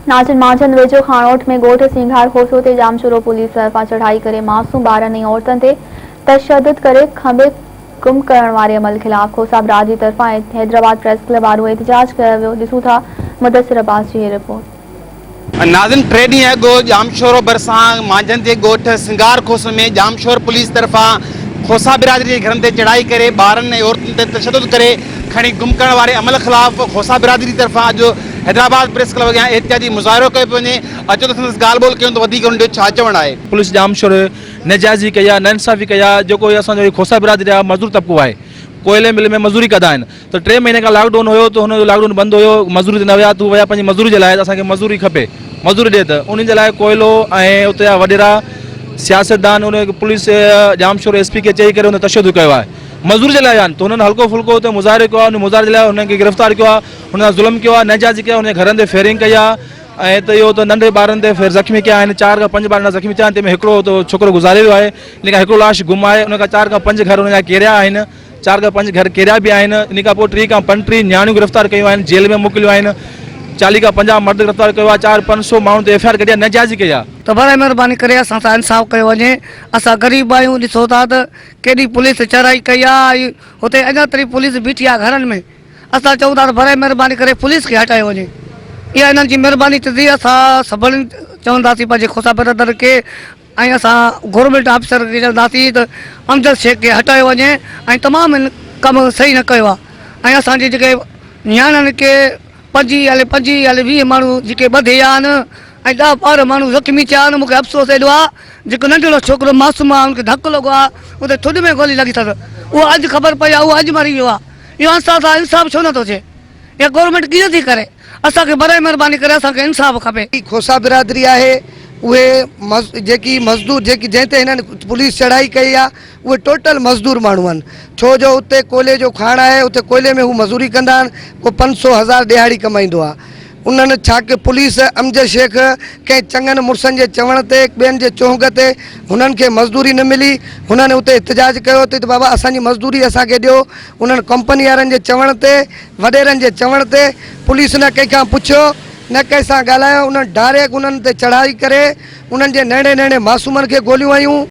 ناچن مانجهند ويجهو خاڻوٺ ۾ ڳوٺ سينگهار کوسو تي ڄامشورو پوليس طرفان چڙهائي ڪري معصوم ٻارن ۽ عورتن تي تشدد ڪري کنڀي گم ڪرڻ واري عمل خلاف کوسا برادري طرفان حيدرآباد پريس ڪلب آڏو احتجاج ڪيو ويو ڏسون ٿا مدثر عباس جي هي رپورٽ. ناظم ٽي ڏينهن اڳ ڄامشورو ڀرسان مانجهند جي ڳوٺ سنگهار کوسو ۾ ڄامشور پوليس طرفان کوسا برادري جي گهرن تي چڙهائي ڪري ٻارن ۽ عورتن تي تشدد ڪري کڻي گم ڪرڻ واري عمل خلاف کوسا برادري طرفان اڄ حيدرآباد پريس ڪلب اڳيان احتجاجي مظاهرو ڪيو پيو وڃي، اچو ته سندس ڳالهه ٻولهه ڪيون ته وڌيڪ انهن جو ڇا چوڻ آهي. پوليس ڄامشوري ناجائزي ڪئي آهي، ناانصافي ڪئي آهي، جيڪو هي اسان جو هي کوسا برادري آهي مزدور طبقو آهي ڪوئلي مل ۾ مزوري ڪندا آهن ته ٽي مهيني کان لاڪ ڊائون هيو ته هن جو لاڪ ڊائون بند هيو مزوري تي نه ويا ته هو ويا پنهنجي مزوري جي لاء ته اسان کي مزوري کپي مزوري ڏي ته انهن جي لاء ڪوئلو ۽ اتي جا وڏيرا سياستدان ان پوليس ڄامشورو ايس پي کي چئي ڪري ان تشدد ڪيو آهي مزوري جي لاء ويا آهن ته هنن هلڪو ڦلڪو اتي مظاهرو ڪيو آهي ان مظاهري جي لاء هنن کي گرفتار ڪيو آهي هن سان ظلم ڪيو آهي ناجائزي ڪئي آهي هن جي گهرن تي فيرنگ ڪئي آهي ۽ ته اهو ته ننڍي ٻارن تي زخمي ڪيا آهن چار کان پنج ٻار ننڍا زخمي ٿيا آهن تنهن ۾ هڪڙو ته ڇوڪرو گذاري ويو آهي ان کان هڪڙو لاش گم آهي ان کان چار کان پنج گهر هن جا ڪيريا آهن چار کان پنج گهر ڪيريا به آهن ان کان پوء ٽيهه کان پنٽيهه نياڻيون گرفتار ڪيون آهن جيل ۾ موڪليون آهن چاليهه کان پنجاهه مرد گرفتار ڪيو آهي چار پنج سو ماڻهن تي ايف I R ڪڍي آهي ناجائزي ڪئي آهي. ته برائي مهرباني ڪري اسان سان انصاف ڪيو وڃي اسان غريب آهيون ڏسو ٿا ته ڪيڏي پوليس چڙهائي ڪئي آهي هتي اڃا تائين پوليس بيٺي آهي گهرن ۾ اسان چئون ٿا ته برائي مهرباني ڪري پوليس کي هٽايو وڃي اها انهن جي مهرباني ٿيندي اسان سڀني چونداسين پنهنجي کوسا برادر کي ۽ اسان گورنمينٽ آفيسر کي چونداسين ته امجد شيخ کي هٽايو وڃي ۽ تمام هن ڪم صحيح نه ڪيو آهي ۽ اسان جي جيڪي نياڻين کي پنجيهه الي پنجيهه الي ويهه ماڻهو جيڪي ٻڌي ويا آهن ۽ ڏهه ٻارهن ماڻهو زخمي ٿيا آهن مونکي افسوس ايڏو آهي جيڪو ننڍڙو ڇوڪرو معصوم آهي ان کي ڌڪ لڳو آهي اتي ٿڏ ۾ گولي لڳي اٿس اهو اڄ خبر پئي آهي اهو اڄ مري ويو آهي اهو انصاف سان انصاف ڇو نٿو ٿئي اها گورنمينٽ ڪيئن ٿي ڪري اسان کي برائي مهرباني ڪري اسان کي انصاف کپي. کوسا برادري آهي اهي جيڪي مزدور جيڪي جنهن تي هنن پوليس چڙهائي ڪئي آهي اهي ٽوٽل مزدور ماڻهو آهن ڇو جو اتي ڪوئلي جو کاڻ آهي اتي ڪوئلي ۾ هو مزوري ڪندا آهن ڪو پنج سو هزار ڏهاڙي ڪمائيندو آهي انهن ڇا ڪي پوليس امجد شيخ ڪنهن چڱن مڙسن جي چوڻ تي ٻين جي چونگ تي هنن کي مزدوري نه ملي هنن اتي احتجاج ڪيو ته بابا اسان جي مزدوري اسان کي ڏيو انهن ڪمپني وارن جي چوڻ تي وڏيرن جي چوڻ تي پوليس نه ڪنهن کان پڇيو نه ڪنهن سان ڳالهايو انهن ڊائريڪ انهن تي چڙهائي ڪري انهن جي ننڍي ننڍي معصومن کي گوليون هنيون.